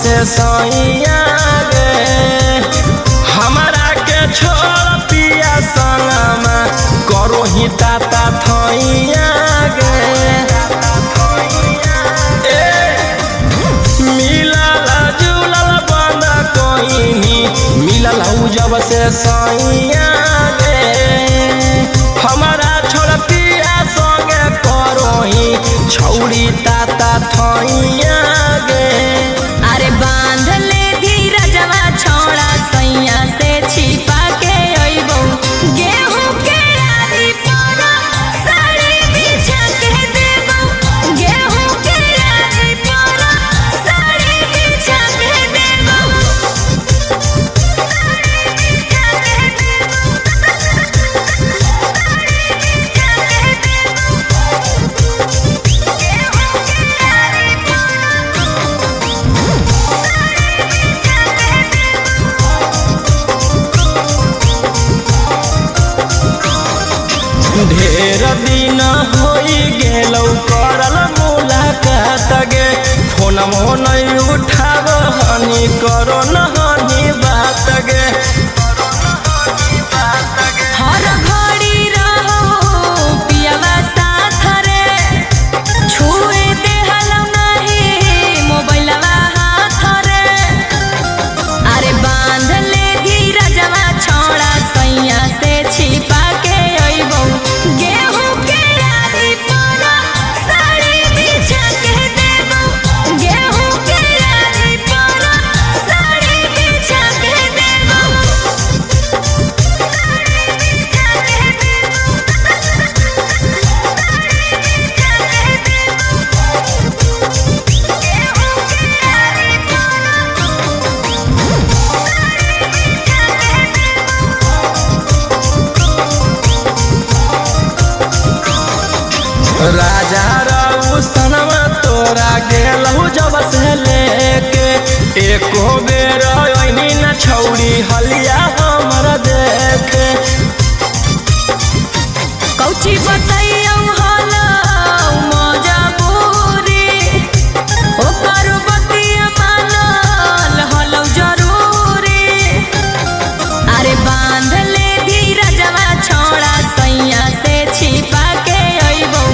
से सैया गे। हमरा के छोड़ पिया संगमा करो ही ताता थैया गे। ए मिलल जुलल बंद कोइनी मिलल हौ जब से सैया गे। हमरा छोड़ पिया संगे करोही छौड़ी ताता थैया गे। अरे बांध ले धीरजवा छौड़ा सैया से छिपा के अइबौ, गेहूं के आरी पर साड़ी बिछा के देबौ, गेहूं के आरी पर साड़ी बिछा के देबौ। साड़ी बिछा के देबौ, साड़ी बिछा के देबौ, गेहूं के आरी पर। ढेर दिन होई गेलौ करल मुलाकात गे, फोनमो नहीं उठाब हनी करो न हनी बात गे। हर घड़ी रहो पियावा साथ रे, छुए देहलौ नाही मोबाइलवा हाथ रे। अरे बांध ले धीरजवा छौड़ा सैया से छिपा के अइबौ, गेहूं के आरी पर साड़ी बिछा के देबौ, गेहूं के आरी पर साड़ी बिछा के देबौ। राजा राउ सनमा तोरा गेलौ जब से लेके, एको बेर ओइनी न छौड़ी हलिया हमर देखे। कौची बतैयौ हलौ मजबूरी, ओकर बतिया मानल हलौ जरूरी। अरे बांध ले धीरजवा छौड़ा सैया से छिपा के अइबौ,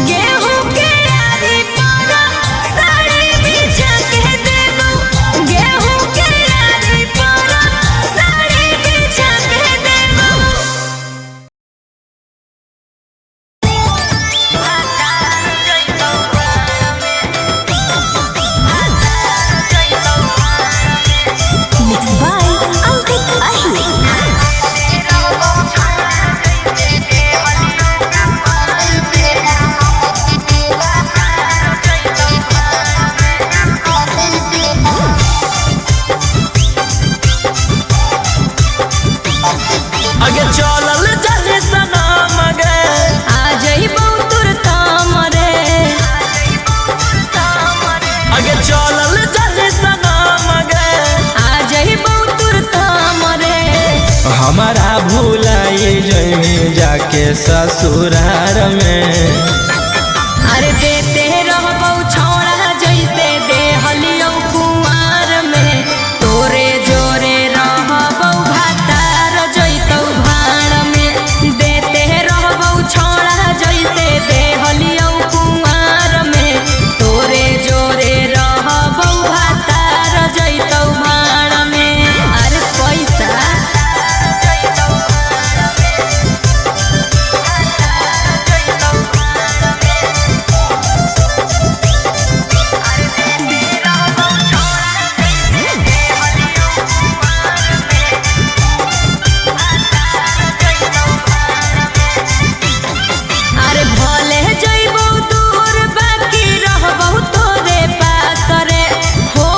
गेहूं के आरी पर साड़ी बिछा के देबौ, गेहूं के आरी पर साड़ी बिछा के देबौ। Mixed by Ankit Ahir. आगे चलल जाहि सनम गे, आ जइबौ तोर तामरे, आगे चलल जाहि सनम गे। आ जइबौ तोर तामरे। हमारा भुलाई जइमी जाके ससुरार में। अरे देते रहबौ छौड़ा जैसे देहलियौ कुंवार में, तोरे जोरे रहबौ भातार जइतौ भाड़ में। देते रहबौ छौड़ा जैसे देहलियौ कुंवार में, तोरे जोरे रहबौ भातार जइतौ भाड़ में। अरे पैसा अरे भले जइबौ दूर बाकी रहबौ तोरे पास रे, हो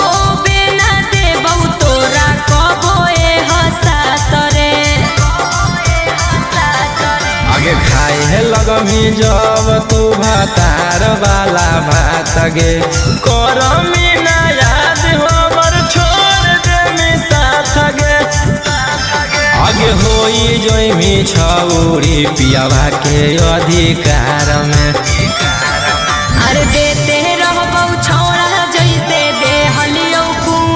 बिना देबौ तोरा कबो ए हसास रे। आगे खाए है लगमी जब तू भातार वाला भात गे, करमी ना याद हमर छोड़ देमी साथ गे। आगे होई जइमी छौरी पियावा के अधिकार में। अरे देते रहबौ छौड़ा जैसे देहलियौ कुंवार।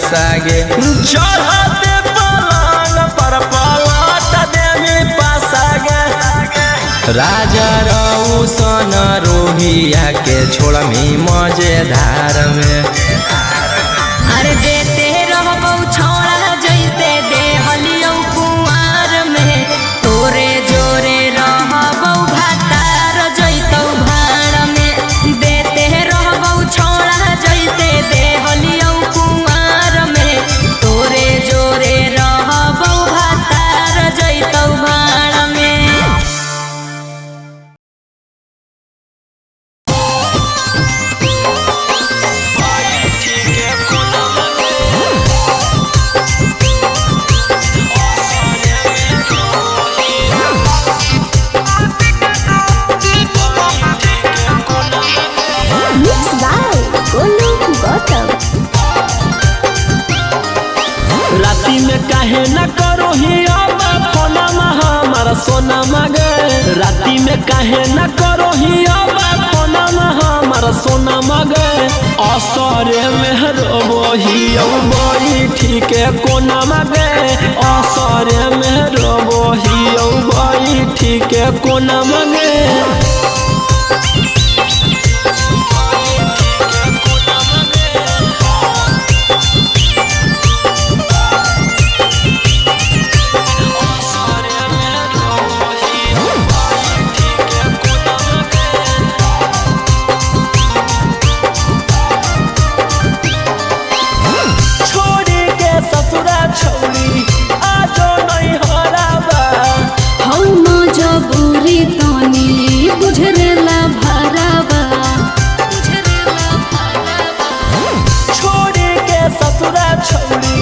सागे। चढ़ते पलंग पर पलट देमी पासागे। राजा रौसन रोहिया के छोड़मी मजेदार में। अरे देते रहबौ छौड़ा जैसे देहलियौ कुंवार में, तोरे जोरे रहबौ भातार जैतौ भाड़ में। देते रहबौ छौड़ा जैसे देहलियौ कुंवार में, तोरे जोरे रहबौ भातार जैतौ भाड़ में। Mixed by Golu Gautam. राती में काहे न करो ही अब फोनमा हमारा सोना मगे। राती में काहे न करो ही अब फोनमा हमारा सोना मगे। असरे में रोबो ही बैठी के कोना मगे। असरे में रोबो ही बैठी के कोना मगे। छोड़ी के ससुरा छोड़ी आजो नहीं हराबा। हौ मजबूरी तनी बुझरेला भरावा। छोड़ी के ससुरा छोड़ी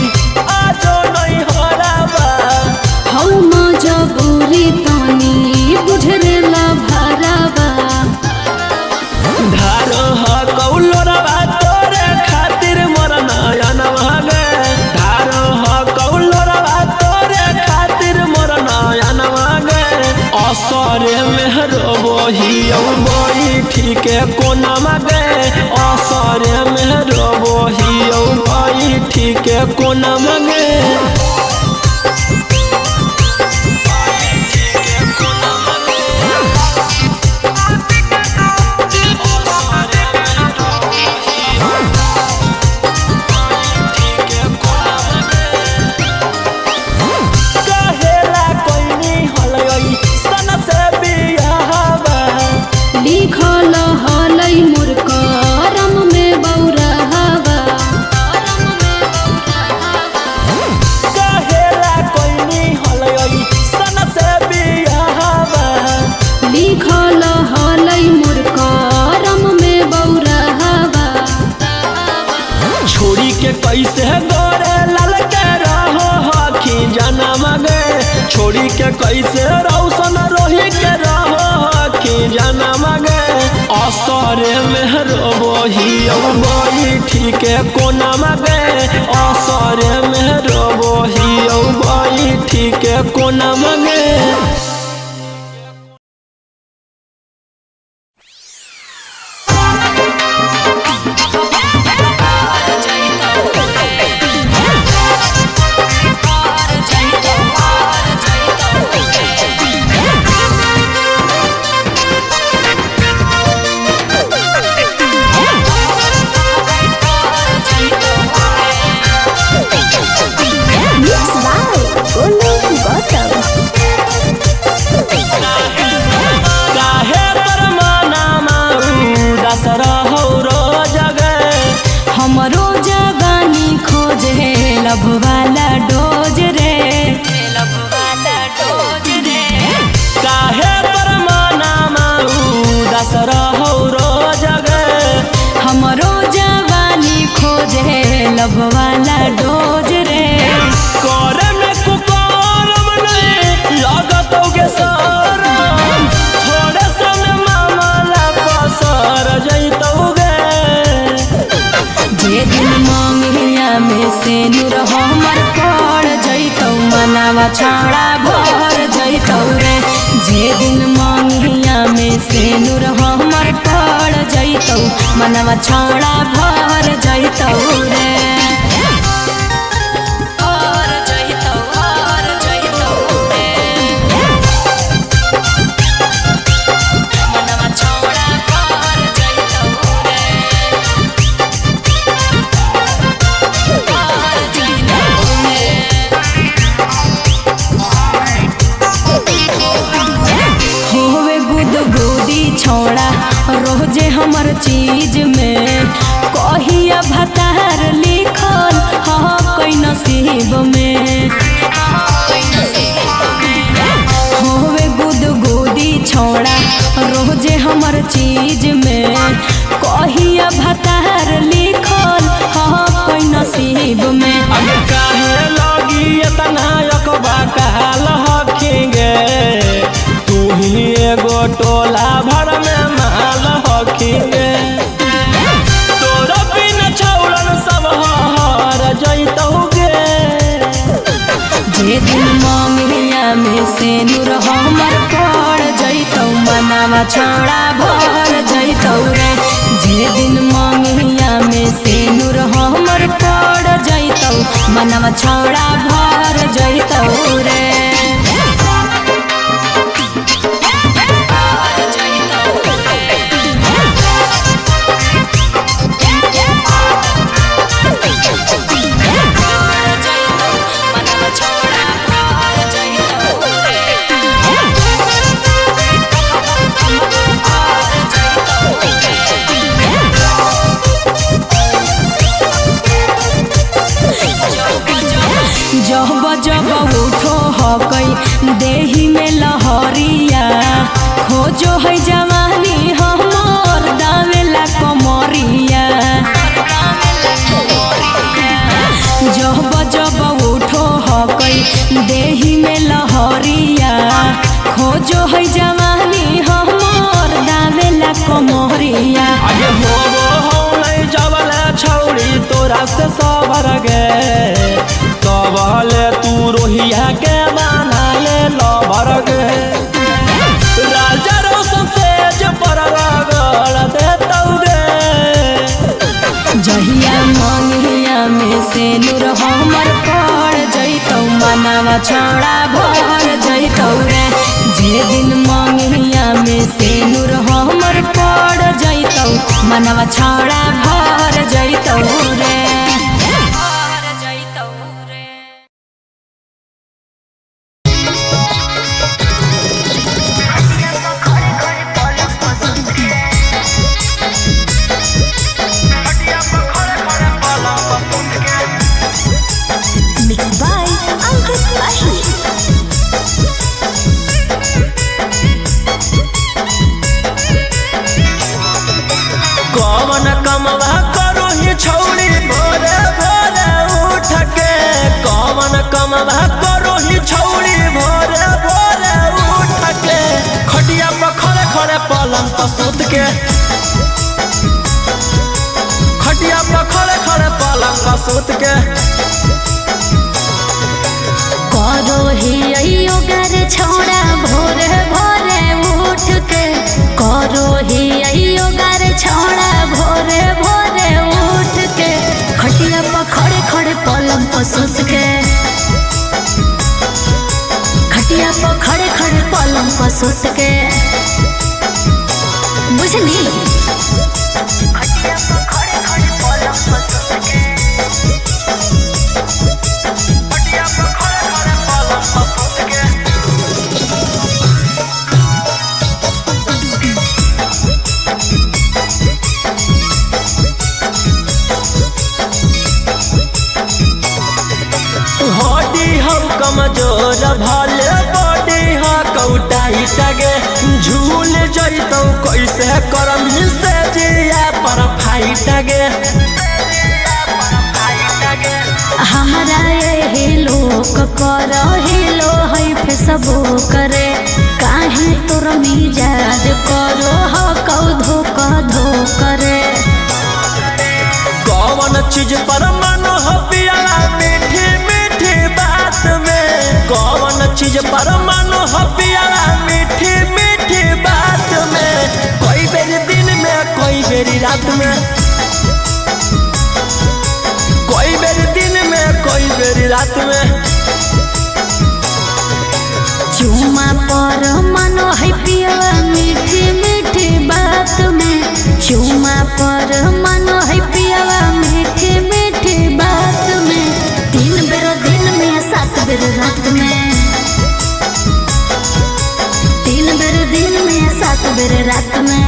आजो नहीं हराबा। हौ मजबूरी तनी बुझरेला भरावा। धारो ह कौलोरवा तोरे खातिर मोर नयन भागे। धारो ह कौलोरवा तोरे खातिर मोर नयन भागे। असरे में रोबो ही बैठी के कोना मगे। असरे में रोबो ही बैठी के कोना मगे। कहेला कोइनी हलई सन से बियाहबा। लिखल हलै मोर करम में बौरहवा। कहेला कोइनी हलई सन से बियाहबा। लिखल हलै मोर करम में बौरहवा। छोड़ी के कैसे गोरे लाल के रहो हखी जना मगे। छोड़ी के कैसे रौशन रोही के रहो हखी जना मगे। असरे में रोबो ही बैठी के कोना मगे। असरे में रोबो ही बैठी के कोना मगे। Mixed by Golu Gautam. काहे पर मनामा उदास रहो रोज गे। हमरो जवानी खोजे लभ वाला डोज रे, लभ वाला डोज रे। काहे पर मनामा उदास रहो रोज गे। हमरो जवानी खोजे लभ वाला डोज रे। करे में कुकरम नहीं लागत के शरम। थोड़े समय मामला पसर जइतौ गे। जे दिन मांगिया में से नूर हमर पड़ जइतौ मनावा छाड़ा भर जइतौ रे। जे दिन मांगिया में से नूर हमर पड़ जइतौ मनवा छाड़ा भर जइतौ रे। छौड़ा रोजे हमर चीज में कहिया भतार लिखल ह कोई नसीब में। होवे गुदगुदी छौड़ा रोजे हमर चीज में कहिया भतार लिखल ह कोई नसीब में। अब काहे लगी इतना अकबा काल हखिगे, तू ही एगो टोला भर में माल हखिगे। तोरा बिन छौड़न सब हर जइतौ गे। जे दिन मंगिया में से नूर हमर पड़ जइतौ मनावा छौड़ा भर जइतौ रे। जे दिन मंगिया में से नूर हमर पड़ जइतौ मनावा छौड़ा भर जइतौ रे। जब जब उठो हकई देही में लहरिया खोजो है जवानी हमर दावेला कमरिया। जब जब उठो हकई देही में लहरिया खोजो है जवानी हमर दावेला कमरिया। आगे होबो हौलै जबले छौड़ी तोरा से सबर गे, तबले तू रोहिया के बनाले लबर गे। राजा रोशन सेज पर रगड़ देतौ गे। जहिया मंगिया में से नूर हमर पड़ जइतौ मनावा छौड़ा भर जइतौ रे। जे दिन मंगिया में से नूर हमर पड़ जइतौ मनावा छौड़ा भर जइतौ रे। Mixed by Ankit Ahir. कौन कमवा करो ही छौड़ी भोरे भोरे उठ के, कौन कमवा करो ही छौड़ी भोरे भोरे उठ के, खटिया पर खड़े खड़े पलंग पर सुत के, खटिया पर खड़े खड़े पलंग पर सुत के। करो ही अइयो गर छौड़ा भोरे भोरे उठ के, करो ही अइयो गर छौड़ा भोरे भोरे उठ के, खटिया पर खड़े खड़े पलंग पर सुत के, खटिया पर खड़े खड़े पलंग पर सुत के। बुझली? खटिया पर खड़े खड़े पलंग पर सुत के। खटिया पर खड़े खड़े पलंग पर सुत के। हड्डी हम कमजोर भले बॉडी ह कौटाई टगे, झूल जइतौ कैसे करम से जिया पर फाइट गे। हमारा यही लोक कर हिलो है फेसबुक करे, काहे तोर मिजाज करो ह कौ धोक धो करे। कौन चीज पर मन हो पियाला मीठी मीठी बात में, कौन चीज पर मन हो पियाला मीठी मीठी बात में, कोई बेरी दिन में कोई बेरी रात में, कोई बेरी दिन में कोई बेरी रात में। चुमा पर मनो है पिया मीठी मीठी बात में, चुमा पर मनो है पिया मीठी मीठी बात में, 3 बेर दिन में 7 बेर रात में, 3 बेर दिन में 7 7 बेर रात में।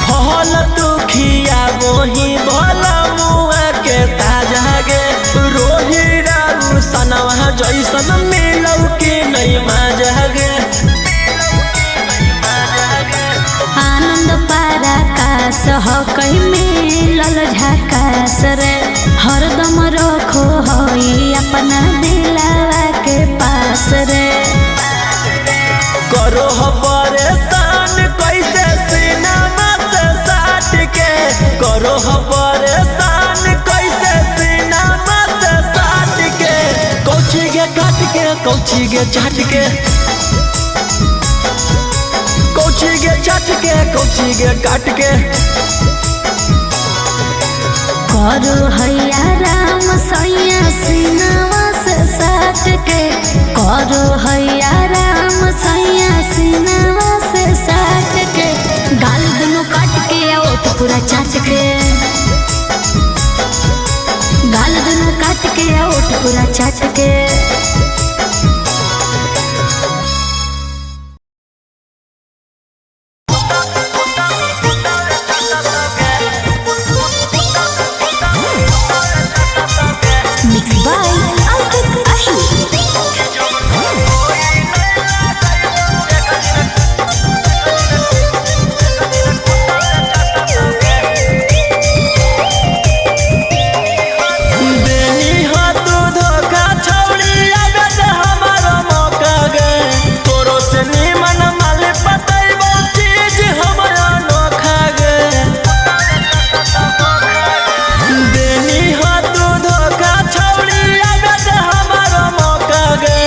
फल दुखिया वही भला मुआ के ताजा गे रोही राउ सनवा जैसन मिलौ के नहीं माजा गे। आनंद पराकाश हो कहीं मिलल झकास रे, हरदम रखो होई अपना दिलावा के पास रे। करो हो परेशान कैसे सीनामा से साट के, करो हो परेशान कैसे सीनामा से साट के, कौची गे काट के कौची गे चाट के, कौची गे चाट के कौची गे काट के। करो हैया राम सैया सीनावा से साट के, करो हैया राम सैया सीनावा से साट के, गाल दुनु काट के ओठ पूरा चाट के, गाल दुनु काट के ओठ पूरा चाट के। Mix by Ankit Ahir. देनी हो तू धोखा छौड़ी आबे दे हमारो मौका गे, तोरो से निमन माल पतैबो चीज हमरा नोखा गे। देनी हो तू धोखा छौड़ी आबे दे हमारो मौका गे,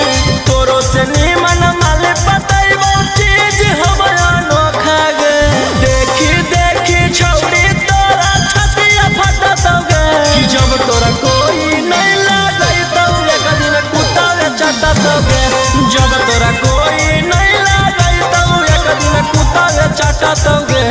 तोरो से निमन माल पतैबो चीज हमरा नोखा गे। देखी देखी छौड़ी तोरा छतिया फटतौ गे, कि जब तोरा कोई नहीं लागतौ एक दिन कुत्ता चटतौ गे, जब तोरा कोई नहीं लागतौ एक दिन कुत्ता चटतौ गे।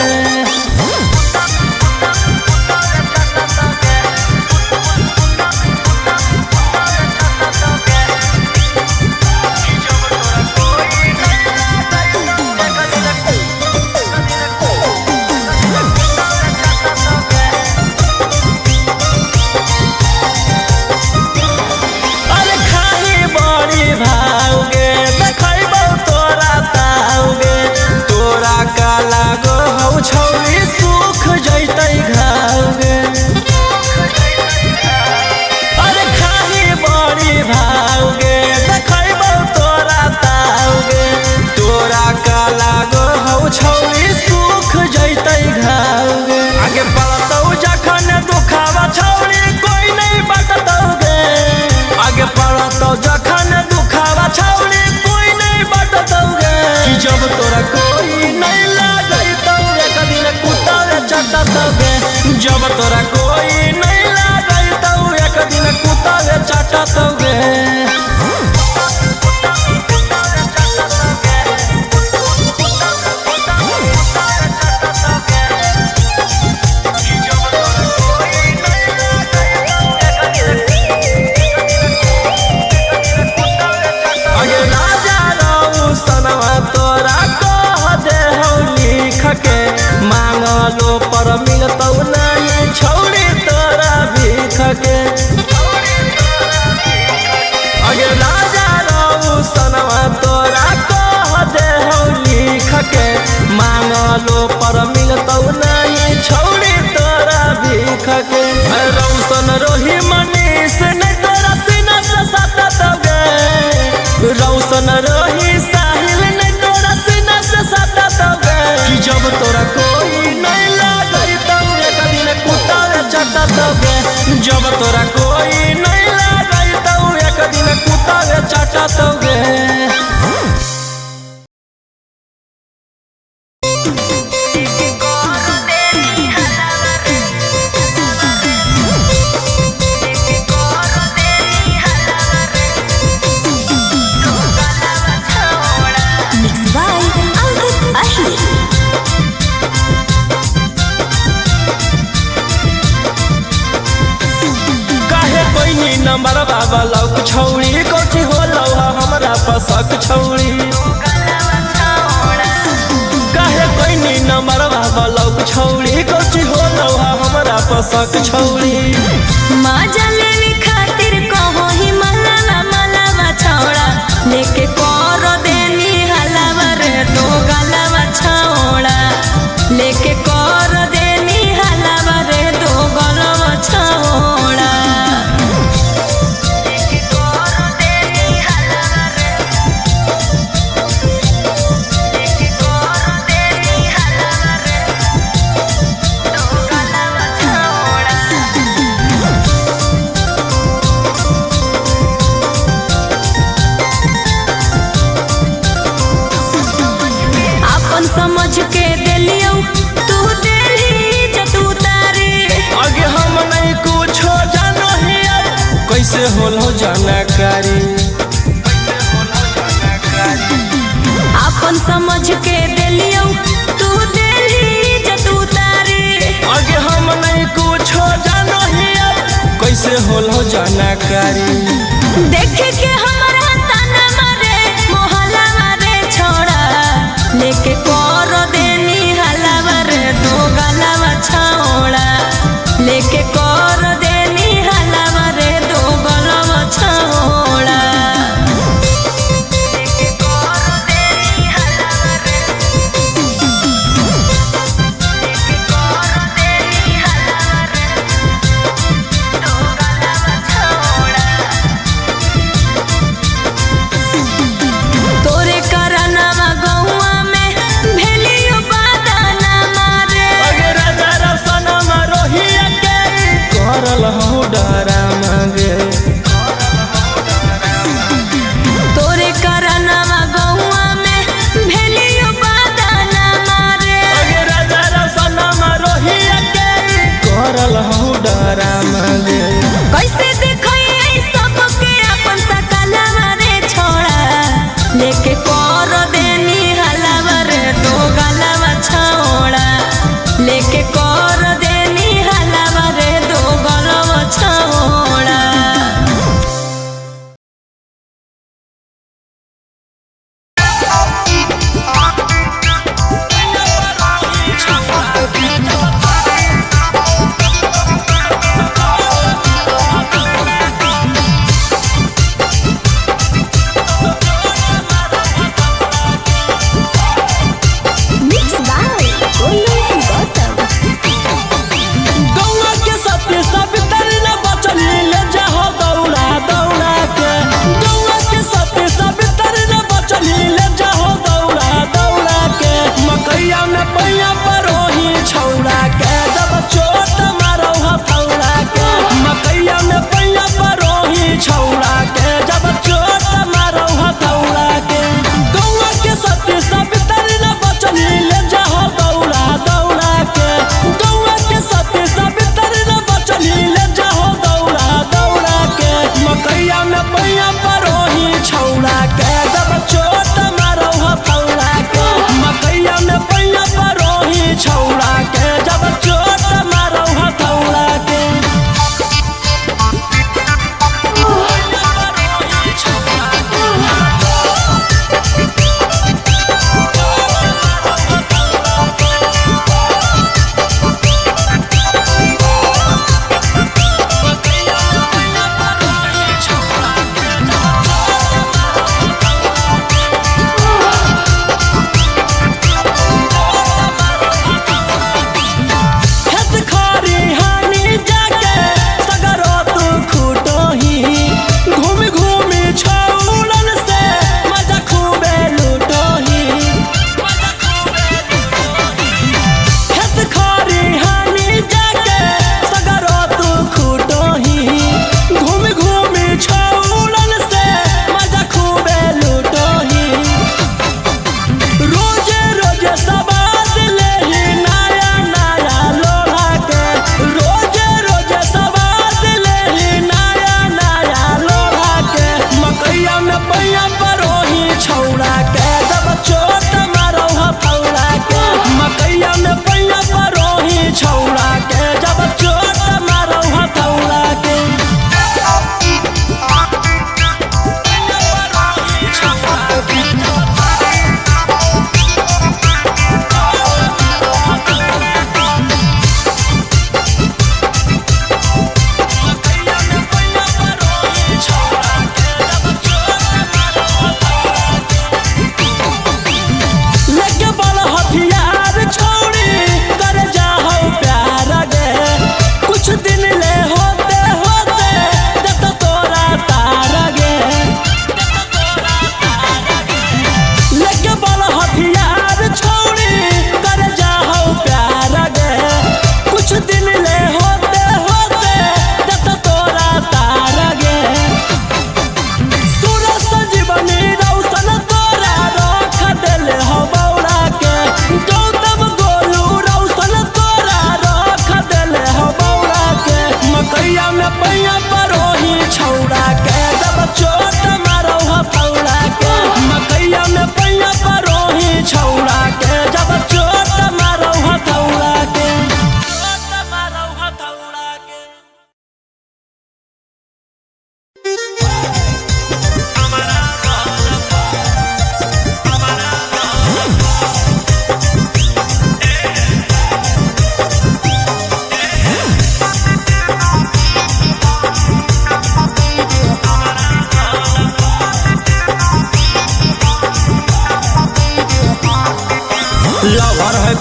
अरे खाली बड़ी भाउगे देखैबौ तोरा ताउगे, तोरा काला गो हौ छौरी सुख जैतै घाउगे। अरे खाली बड़ी भाउगे देखैबौ तोरा ताउगे, तोरा काला गो हौ छौरी सुख जैतै घाउगे। आगे पड़तौ जखन दुखावा छौरी कोई नहीं बटतौ गे, आगे पड़तौ जखन दुखावा छौरी कोई नहीं बटतौ गे, कि जब तोरा कोई नहीं लागतौ एक दिन कुत्ता चटतौ गे, जब तोरा कोई नहीं लागतौ एक दिन कुत्ता चटतौ गे। अगे राजा रौ सनवा तोरा कह दे हौ लिख के, मांगलो पर मिलतौ नहीं छौड़ी तोरा भीख के। अगे राजा रौ सनवा तोरा कह दे हौ लिख के, मांगलो पर मिलतौ नहीं छौड़ी तोरा भीख के। रौशन रोही मनीष नहीं तोरा सीना से सटतौ गे, रौशन रोही साहिल नहीं तोरा सीना से सटतौ गे, कि जब तोरा कोई नहीं लागतौ एक दिन कुत्ता चटतौ गे, जब तोरा कोई नहीं लागतौ एक दिन कुत्ता चटतौ गे। Thank you. नंबर बाबा लौक छौड़ी कथी होलौ हमरा पसक छौड़ी। काहे कोइनी नंबर बाबा लौक छौड़ी कथी होलौ हमरा पसक छौड़ी। मजा लेवे खातिर कहो ही मलावा मलावा छौड़ा लेके कर देनी हलावा रे दो गलावा छौड़ा लेके कर देनी हलावा रे दो गलावा छौड़ा। लेके कर देनी हलावा रे, लेके कर देनी हलावा रे दो गलावा छौड़ा। अपन समझ के देलियौ तू देली इज्जत उतारी। आगे हम नहीं कुछो जानो हिया कैसे होलो जानकारी। अपन समझ के देलियौ तू देली इज्जत उतारी। आगे हम नहीं कुछो जानो हिया कैसे होलो जानकारी। देख के हमरा ताना मारे मोहला मारे छोड़ा लेके कर देनी हलावा रे दो गलावा छौड़ा लेके कर देनी हलावा रे दो गलावा छौड़ा। लेके कर देनी हलावा रे, लेके कर देनी हलावा रे दो गलावा छौड़ा। तोरे करनवा गौआ में भेलियो बादाना मारे। आगे राजा रसनमा रोहिया के करल हूँ डरा मांगे। तोरे करनवा गौआ में भेलियो बादाना मारे। आगे राजा रसनमा रोहिया के करल हूँ डरा मांगे। कैसे देखई सबके अपन सकलवा रे छोड़ा लेके कर देनी हलावा रे दो गलावा छौड़ा लेके कर देनी हलावा रे दो गलावा छौड़ा।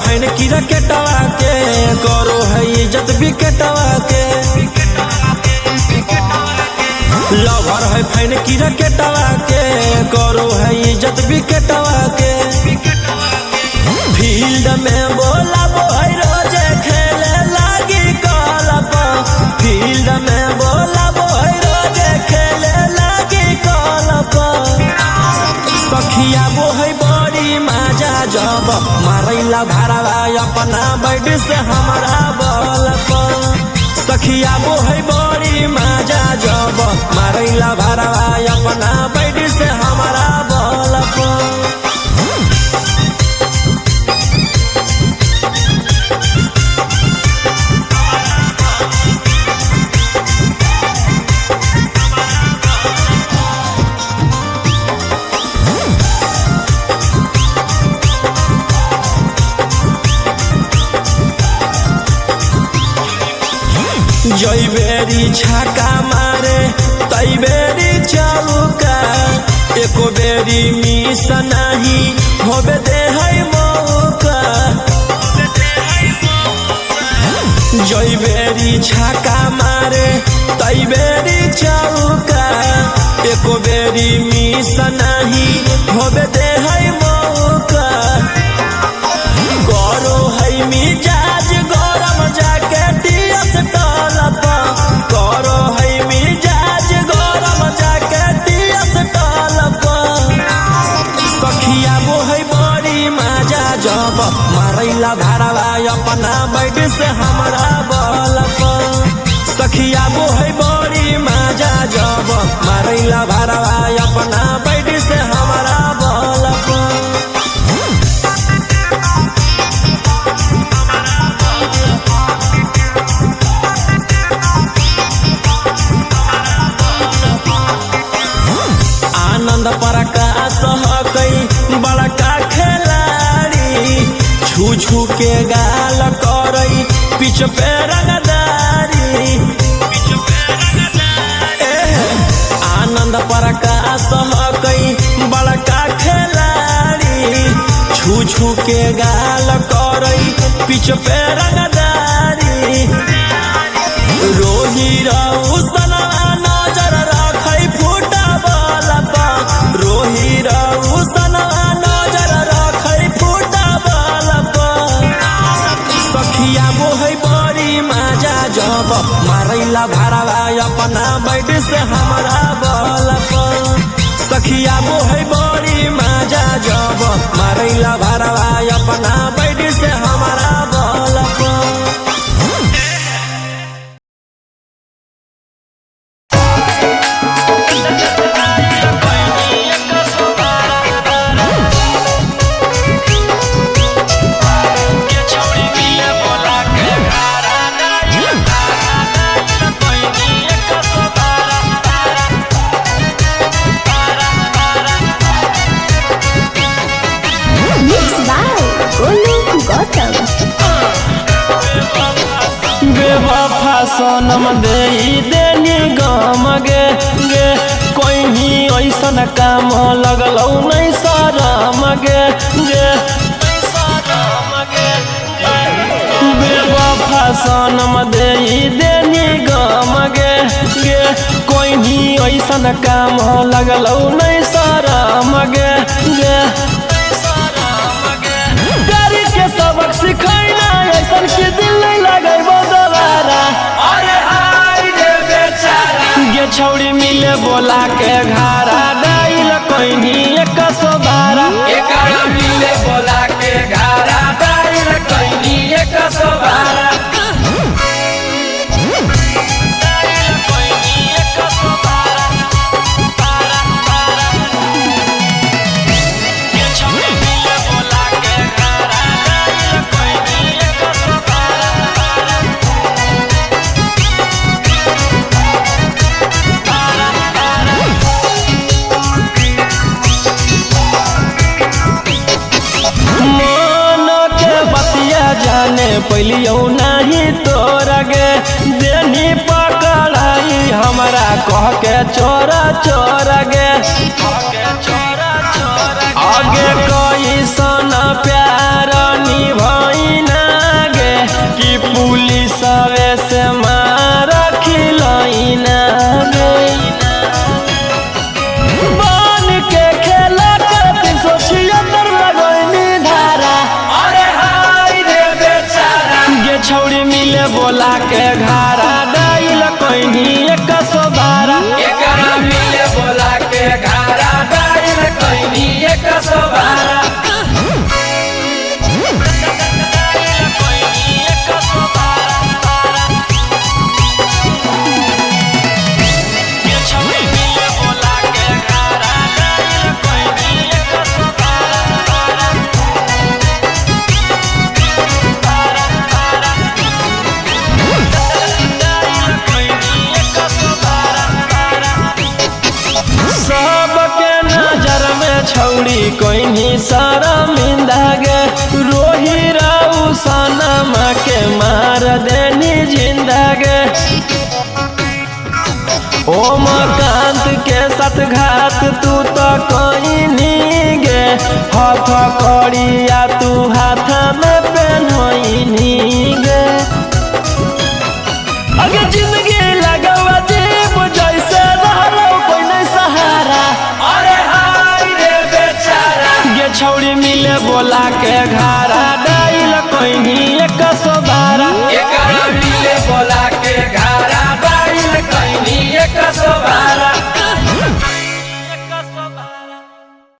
फैन क्रिकेटवा के, करो है इज्जत विकेटवा के। लवर है फैन क्रिकेटवा के, करो है इज्जत विकेटवा के। फील्ड में बोला है रोजे खेले लागी कलप। फील्ड में बोला है रोजे खेले लागी कलप। सखिया वो है बड़ी मजा जब मारैला भरावा अपना बैठ से हमारा बल। सखिया वो है बड़ी मजा जब मारैला भरावा अपना बैठ से हमारा बल। जई बेरी छक्का मारे तई बेरी चौका, एको बेरी मिस नहीं होबे दे है मौका। जई बेरी छक्का मारे तई बेरी चौका, एको बेरी मिस नहीं होबे दे है मौका। करो है मिजाज गरम जाके टीएस टलप। करो है मिजाज गरम जाके टीएस टलप। सखिया वो है बड़ी मजा जब मारैला भरावा अपना बैठ से हमारा बल। सखिया वो है बड़ी मजा जब मारैला भरावा अपना बैठ से हमारा बल। आनंद प्रकाश हकई बड़का खिलाड़ी, छू छू के गाल करई पिच पे रंगदारी। आनंद प्रकाश हकई बड़का खिलाड़ी, छू छू के गाल करई पिच पे रंगदारी। रोही रहू सना नजर रखई फूटा बल। रोही रहू सना नजर रखई फूटा बल। सखिया वो है बड़ी मजा जब मारैला भरावा अपना बैठ से हमारा बल। सखिया वो है बड़ी मजा जब मारैला भरावा अपना बैठ से हमारा बल। Mix by Golu Gautam. बेवफा सनम दे देनी गम गे गे, कोई ही ऐसन काम लगलौ नहीं शरम गे गे। बेवफा सनम दे देनी गम गे गे, कोई ही ऐसन काम लगलौ नहीं शरम गे गे। प्यार के सबक सिखैना ऐसन के दिल नहीं लगैबो दोबारा। अरे हाय रे बेचारा गे छौड़ी मिले बोला के घारा डाइल कोइनी 112। एकरा मिले बोला के घारा डाइल कोइनी 112। डाइल कोइनी 112। गे छौड़ी मिले बोला के घारा डाइल कोइनी 112। मन के बतिया जाने पैलियो नहीं तोरा गे, देनी पकड़ाई हमरा कह के चोरा चोरा गे। आगे कैसन प्यार निभाई बोला के घारा डाइल कोइनी 112। एकरा मिले बोला के घारा डाइल कोइनी 112। सबके नजर में छौड़ी कोइनी शर्मिंदा गे, रोही राउ सनमा के मार देनी जिंदा गे। ओम कांत के साथ घात तू तो कोइनी गे, हथ कड़िया तू हाथ में पहनोइनी गे। अगे जिंदगी लगवा जीव जैसे रहलो कोई नहीं सहारा। अरे हाय रे बेचारा, ये छौड़ी मिले बोला के घारा